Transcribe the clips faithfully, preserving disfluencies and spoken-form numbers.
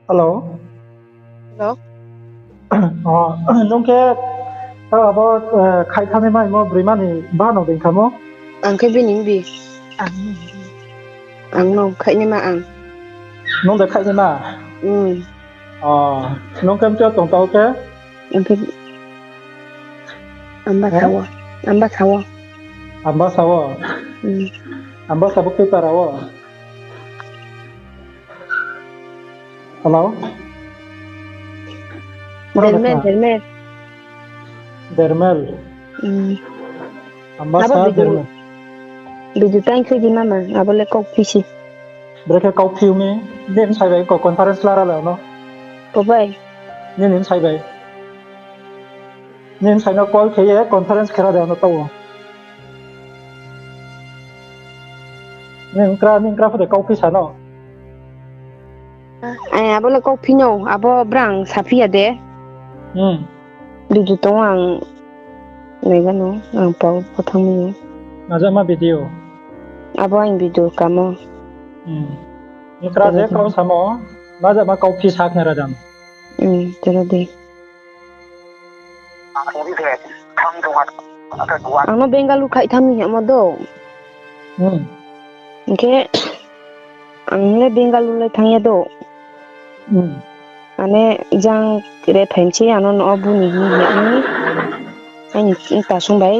Hello. Hello. O, nung khe, tao abo, eh, khaih thani maimo broima ni bahano dei khamo? Ang khe bini bi. Ang no khaih ni ma ang. Nung de khaih ni ma? Hmm. O, nung khe mtio tong tao khe? Ang khe Ambasa wo. Ambasa wo. Ambasa wo? Hmm. Ambasa bo khe para wo? Hello? Dermel, Dermel. Dermel. Hmm. Ambasa Dermel. Video tang khe di mama, abo le kau phisi. Brekhe kau phi mi, nini bsai bai ko conference lara le no. Ko bai. Nini bsai bai. Nini bsai no call khe ye conference khe ra de no tao. Nini kra, nini kra pho de kau phi sa no. Ai, abo le kau phi no, abo brang sa phi ya de. Hmm. Video tong ang nai gano, ang pau pho thang mi. Maja ma video? Abo ang video kamo. Hmm. Nini kra je kau samo, maja ma kau phi sa khe ra jam. Hmm, tera de. Ang no Bengaluru khaih thang mi hingmo do. Hmm. Hing khe ang le Bengaluru le thang ya do. Hmm. Ane jang re phaimchi ano no bu ni hing ya ni. Aini ta sung bai.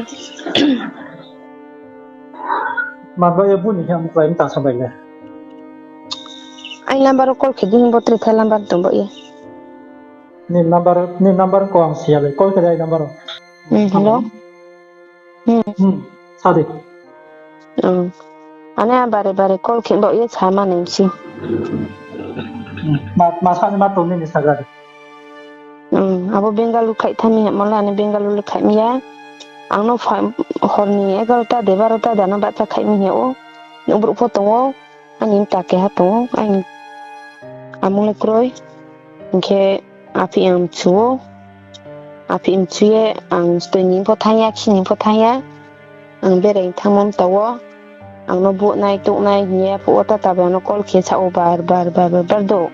Ma ba ye bu ni hing klai ta sung bai le. Ai number call khe di hing bo tre thai number tong bo ye. Ni number, ni number ko ang siya le. Call khe dai number. Hmm, hello. Hmm. Hmm. Sa di. Hmm. Ane a bare bare call khe bo ye sa ma nai si. Hmm. Ma, ma sa ni ma tong ni ni sagra di. Hmm. Abo Bengaluru khaih thang mi hingmo le ane Bengaluru le khaih mi ya. Ang no pha-, hor ni egarota de barota da no bahcha khaih mi hing ou. Nung brouh pho tong ou. Aini mta keha tong ou, aini amung le kroi. Hing khe aphi ang mchu ou. Aphi mchu ye ang stoi ni pho thanng ya, kisi ni pho thanng ya. Ang berai thangmo mta wo. Ang no buh nai, tuh nai hing ye phuh wo tata bai ano call khe sa ou bar, bar, bar, bar, bar do.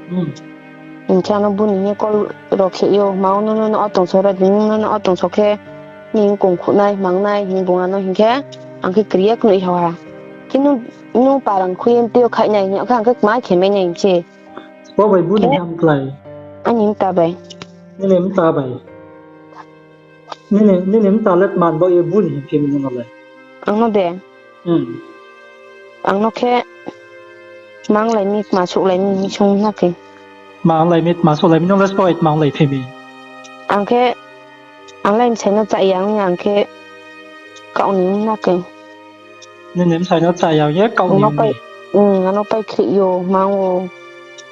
Hmm. Hing khe ano bu ni hing ye call ro khe yo, ma o no, no, no, o tongso ra di, no, no, no, o tongso khe, ni kong khuh nai, mang nai, hing bung ano hing khe, ang khe kri ye knoi ha ha. Khe nung, nung parang khui ye mtui yo khaih nai, hing khe ang khe kma khe mai nai hing se. Bo bai bu ni ham klai. Aini mta bai. Nini mta bai. Nini, nini mta le man bo ye bu ni hing phi mi nung le. Ang no de. Hmm. Ang no khe manglai mi, kma souhlai mi hing sung na khe. Manglai mi, kma souhlai mi, nung le spoit manglai phi mi. Ang khe, ang le bsai no cha ya ong ya, ang khe kaoh ni ong na khe. Nini bsai no cha ya ong ye kaoh ni ong ni. Hmm, ano pai khri yo, mang ou.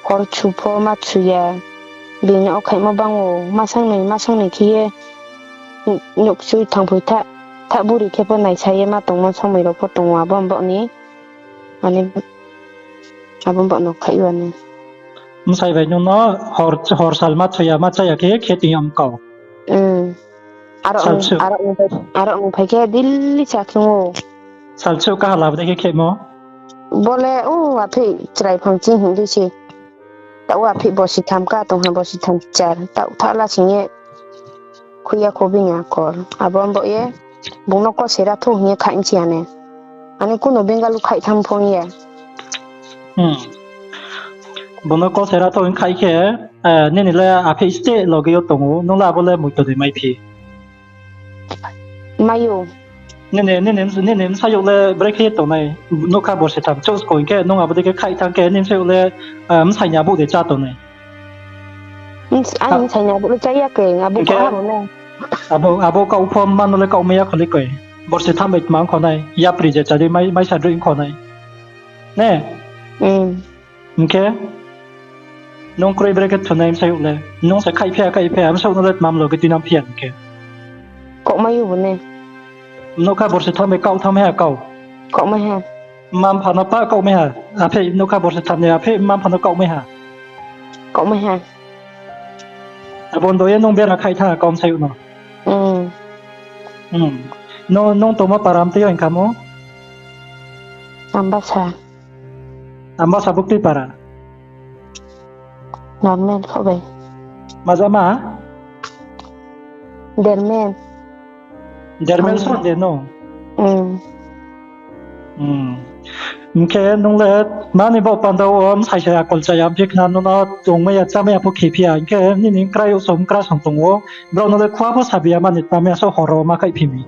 Hor chu pho ma chu ya. Bini o khaihmo bang ou, ma sang noi, ma sang noi khe ye. Nouh kchui thangphoi tha, tha buri khe pho naisa ye ma tongmo somoi rao pho tong ou, abo mbaoh ni. Ani, abo mbaoh no khaih yo ani. Bsai bai nung no hor, hor sal ma thoya, ma chaya khe, khe tong yam kau. Hmm. Aro, aro nung phai khe daily sa khe ou. Salsuh kaha labo dei khe khemo? Bo le, o, aphi chrai phang ching hing dei se. Taoh aphi bosi tham ka tong ha, bosi tham char. Taoh tha la sing ye khui ya kho bini akol. Abo mbaoh ye, bung no kose ra thou hing ye khaih si ane. Ani kuno Bengaluru khaih tham phone ye. Hmm. Bung no kose ra thou hing khaih khe, eh, nini le aphi ste loge yo tong ou, nung le abo le moito de mai phi. Mai ou. Nini, nini, nini bsayouh le brekhe tongnai, nougkha borsi tham chouh sko hing khe, nung abo dei khe khaih thanng khe, nini bsayouh le, ah, bsai ni abuh de chá tongnai. Ani bsai ni abuh le chá ya khe, abuh khe kha abo le. Abo, abo kaoh pho mma no le kaohmai ya kho le koi. Borsi tham bai tma ong kho nai, yapri je chá di mai, maisa droi ong kho nai. Ne? Hmm. Hing khe, nung kroi brekhe thunai bsayouh le, nung se khaih phi ya, khaih phi ya, bsayouh no le tma mlo khe tuinang phi ya hing khe. Kaohmai ou bo ne. Nougkha borsi tham bai kaoh thanngmai ha kau. Kaohmai ha. Mma-mpha no pha kaohmai ha. Aphi nougkha borsi tham ni aphi mma-mpha no kaohmai ha. Kaohmai ha. Abo ni do ye nung bera khaih thanng ha kau bsayouh no. Hmm. Hmm. Nung, nung tongmo para mtui yo hing kha mo? Ambasa. Ambasa buktui para? Normal kho bai. Majama? Dermel. Dermel so de no? Hmm. Hmm. Hing khe nung le mani bo panda wo msai se akol chaya phi khna nung no tongmai ya, chámai ya pho khe phi ya. Hing khe nini krai usom kra song tong ou. Brao no le khua pho sabi ya mani tma mi aso horo ma khai phi mi.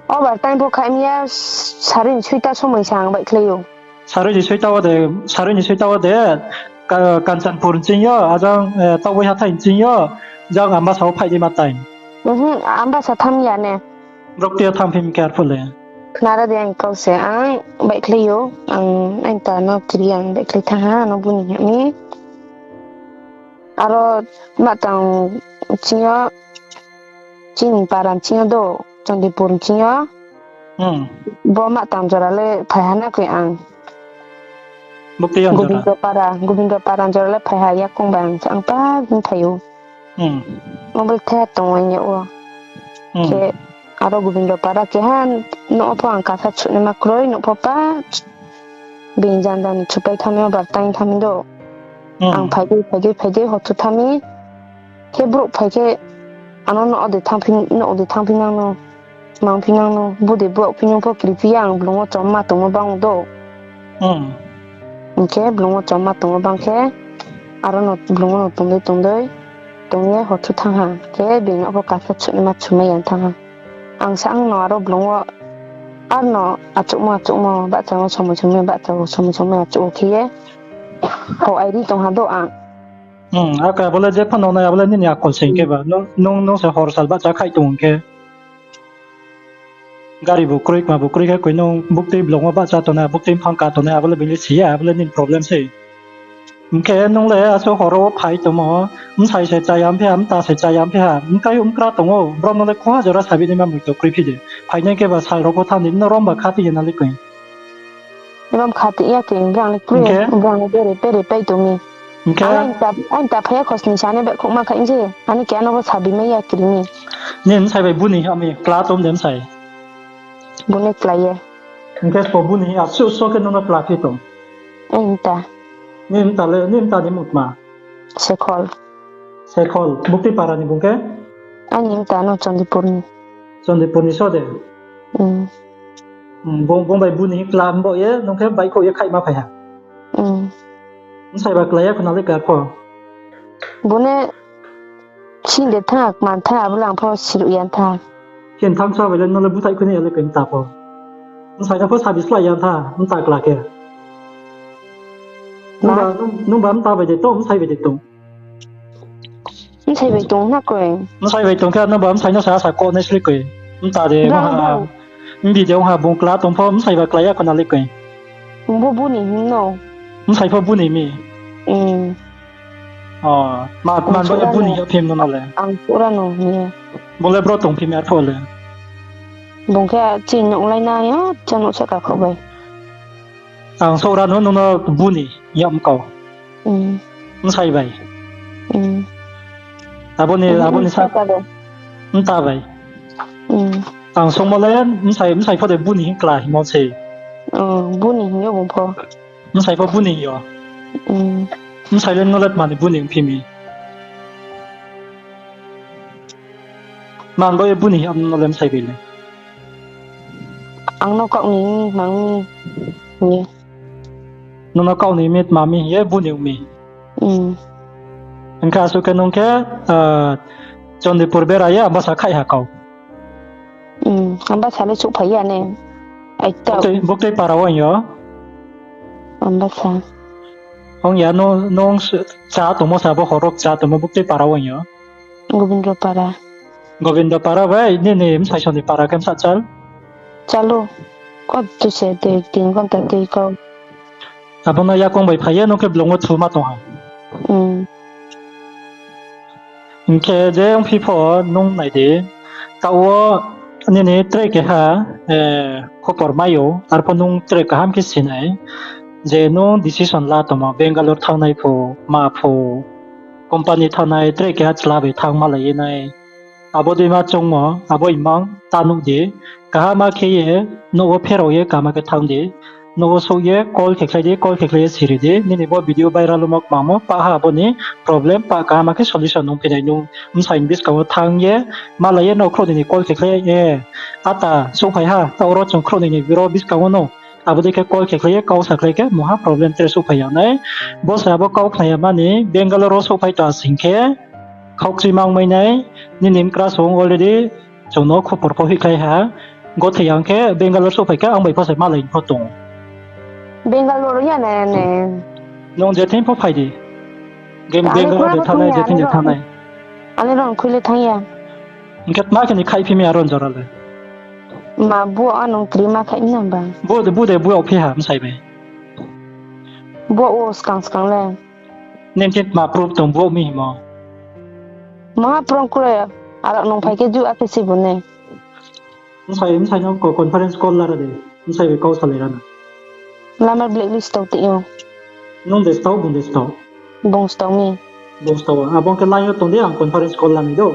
Over time pho khai mi ya, sari ni soita somoi sa ang baihkhlai ou. Sari ni soita wo de, sari ni soita wo de, Ka-, Kanchanpur nching yo, ajang, eh, Taobai hathai nching yo, jang Ambasa wo phaih di ma tai. Mhm, Ambasa tham ya ne. Brokti yo tham phi mi khe arphuh le. Khnara de ang kau se, ang baihkhlai ou, ang aini ta no kiri ang baihkhlai thanng ha, ano buni hing mi. Aro matang nching yo, chini para nching yo do, Chandipur nching yo. Hmm. Bo matang jora le phai ha na koi ang. Bukti yang jora. Gobindo para, Gobindo para jora le phai ha ya kong bai ang, ang pa din phai ou. Hmm. Mobile the tong ya wo. Hmm. Khe aro Gobindo para keha no pho ang kasa chuni ma kroi, no pho pa. Bini janda ni chupai thami o bar tang thami do. Hmm. Ang phai dei, phai dei, phai dei, hotu thami. Khe brouh phai khe, ano no de thang phi, no de thang phi nang no, mang phi nang no, bo de brouh phi nang pho kri phi ya, ang blung wo chom ma tongmo bang do. Hmm. Hing khe blung wo chom ma tongmo bang khe, aro no blung wo no tong dei, tong dei, tong ye hotu thang ha. Khe bini no pho kasa chuni ma chumai ya thang ha. Ang sa ang no aro blung wo, ar no achouhmo, achouhmo, bahcha wo somoi somoi, bahcha wo somoi somoi achouh wo khe ye. Ho airi tong ha do ang. Hmm, aka abo le je phano nai abo le nini akol se hing khe ba. Nung, nung, nung se hor sal bahcha khai tong hing khe. Gari bu kroi, kma bu kroi khe koi nung buktui blung wo bahcha tongnai, buktui mphang ka tongnai, abo le bini si ya, abo le nini problem se. Hing khe nung le aso horo wo phai tongmo, bsai se chaya mphi ha, mta se chaya mphi ha, mkai mkra tong ou, brouh no le khuha jora sabi naima moito kroi phi de. Phainai khe ba sal rao pho thanng di, no rom ba kha phi ye na le koi. Rom kha ti ya khe, brang le kroi, hing khe? Brang le bere, bere pai tong mi. Hing khe? Ang ta, ang ta phai ya khosni sani bai khouh ma khai je, ani khe ano bo sabi mai ya kri mi. Ni bsai bai buni ha mi, kla tong de bsai. Buni kla ye. Hing khe sbo buni ha, su so khe nung no kla phi tong. Ang ta. Ni mta le, ni mta ni mung tma? Sekhol. Sekhol, buktui para ni bung khe? Ani mta no Chandipur ni. Chandipur ni so de? Hmm. Hmm, bung, bung bai buni kla mbo ye, nung khe bai khouh ye khai ma phai ha. Hmm. Bsai ba kla ya khna le kar pho. Bune sing de thanng, kman thanng, abo le ang pho siruh ya thanng. Khe thanng sa bai le no le búthaih khui nai ya le koi mta pho. Bsai no pho sabi slái ya thanng, mta kla khe. Nung ba, nung, nung ba mta bai de tong, bsai bai de tong. Bsai bai tong na koi. Bsai bai tong khe nung ba bsai no sa sa kouh nai sri koi. Mta de, brang, mha, brang. Mbi de ong ha bung kla tong pho, bsai ba kla ya khna le koi. Bo buni hing no. Bsai pho buni mi. Hmm. O, ma, ang man bo ya buni hing ya phim no no le. Ang pura no hing ye. Bo le bro tong phim ya pho le. Bung khe chini nouh lai na ya, cha nouh sa ka kho bai. Ang sora no, no, no buni hing ya mkau. Hmm. Bsai bai. Hmm. Abo ni, hmm, abo ni sa. Mta bai. Hmm. Ang songmo le bsai, bsai pho de buni hing kla hingmo se. O, buni hing yo bung pho. Bsai pho buni hing yo. Hmm. Bsai le no le tma ni buni hing phi mi. Man bo ye buni hing no le bsai bai le. Ang no kau ni mang mi hing ye. Nung no kau ni mi tma mi hing ye buni ong mi. Hmm. Hing khe asuh khe nung khe, ah, Chandipur bera ye Ambasa khaih ha kau. Hmm, Ambasa le souhphai ya ne. Ai ta. Buktui, buktui para wo hing yo. Ambasa. Ong ya, nung, nung s-, cha tongmo sa bo horok cha tongmo buktui para wo hing yo. Gobindo para. Gobindo para bai, nini bsai song ni para khe bsa chal? Chalo. Kau tu se tei tin ghonta tei kau. Abo no yakong bai phai ye, nung khe blung wo thu ma tong ha. Hmm. Hing khe je ongphi pho nung nai di, taoh wo nini tre keha, eh, khopor mai ou, arpho nung tre kaham khe si nai, je nung decision la tongmo, Bangalore thanngnai pho, ma pho, company thanngnai, tre keha chla bai thanngmalai ye nai. Abo dei ma choungmo, abo imang ta nuh di, kaham ma khe ye, nouh wo pherao ye, kaham ma khe thanng di. Nogo souh ye call khe khlai di, call khe khlai ye siri di. Nini bo video viral ongmo kmamo, pah ha abo ni problem, pah kaham khe solution ongphi nai. Nung bsai ni buskang wo thanng ye, malai ye no khrouhnoi ni call khe khlai ye, ata souhphai ha, taoh ro chung khrouhnoi ni bro buskang wo no. Abo dei khe call khe khlai ye, kau sa khlai khe, mungha problem tre souhphai ya nai. Bo se abo kau khna ya mani, Bangalore wo souhphai tong sing khe, khaukchri ma ongmai nai, nini mkra song already, chung no khupor pho hoihkhlai ha, gothoi yang khe Bangalore souhphai khe ang bai pho se malai pho tong. Bangalore ya ne ne. Nung je thing pho phai di. Game Bangalore de thanng nai, je thing de thanng nai. Ani rong khui le thanng ya. Hing khe tma khe ni khaihphi mi aro jora le. Ma bo anung krima khai na ba. Bo de, bo de, bo phi ha bsai bai. Bo o skang skang le. Nini thing tma proof tong bo mi himo. Maha proof kroi, aro nung phai khe ju akhe si bo ne. Bsai, bsai no ko conference call lara de. Bsai bai kau salai ra na. Lama blacklist tau tei yo. Nung de stao, bung de stao. Bung stao mi. Bung stao. Abo khe line yo tong di, ang conference call lanai do.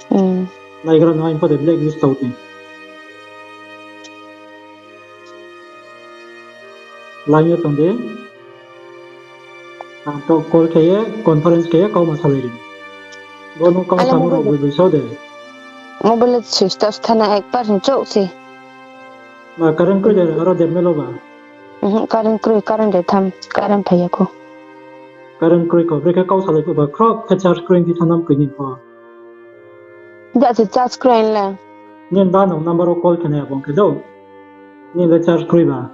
Hmm. Naigra no ang pho de blacklist tau tei. Line yo tong di. Ang to call khe ye, conference khe ye, kau ma salai ri. Bo nung kau samo rao boi boi sao de. Mobile switch off thana ekbar hing chouh se. Ma current kroi de, aro derme lo ba? Mhm, current kroi, current de tham, current phai ya kho. Current kroi kho, brekhe kau salai phuh ba, khroh khe charge kroi phi thanam koi ni pho. Ja se charge kroi le. Nini da no number wo call khe nai abo khe do. Nini le charge kroi ba.